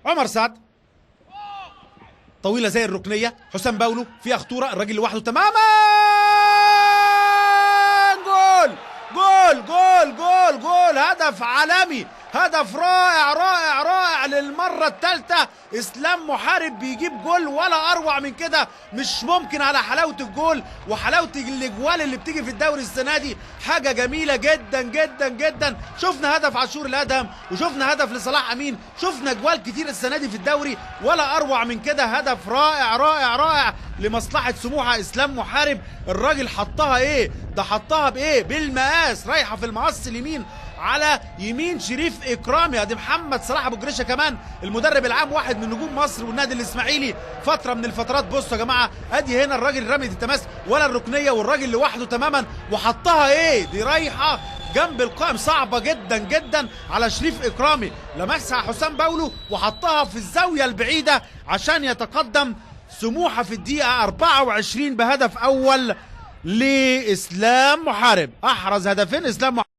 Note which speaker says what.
Speaker 1: عمر سعد طويلة زي الركنيه، حسام باولو فيها خطورة، الراجل لوحده تماما، جول جول جول جول جول، هدف عالمي، هدف رائع رائع رائع للمرة الثالثة. اسلام محارب بيجيب جول ولا اروع من كده، مش ممكن على حلاوة الجول وحلاوة الاجوال اللي بتيجي في الدوري السنة دي، حاجة جميلة جدا جدا جدا. شفنا هدف عاشور الادهم وشفنا هدف لصلاح امين، شفنا جوال كتير السنة دي في الدوري، ولا اروع من كده. هدف رائع رائع رائع لمصلحة سموحه، اسلام محارب. الراجل حطها ايه ده، حطها بايه؟ بالمقاس، رايحة في المقص اليمين على يمين شريف اكرامي. ادي محمد صلاح ابو جريشه كمان المدرب العام، واحد من نجوم مصر والنادي الاسماعيلي فترة من الفترات. بصوا يا جماعة، ادي هنا الراجل رمية التماس ولا الركنيه، والراجل لوحده تماما وحطها ايه دي، رايحة جنب القائم، صعبة جدا جدا على شريف اكرامي. لمسها حسام باولو وحطها في الزاوية البعيدة عشان يتقدم سموحه في الدقيقة 24 بهدف اول لاسلام محارب. احرز هدفين اسلام محارب.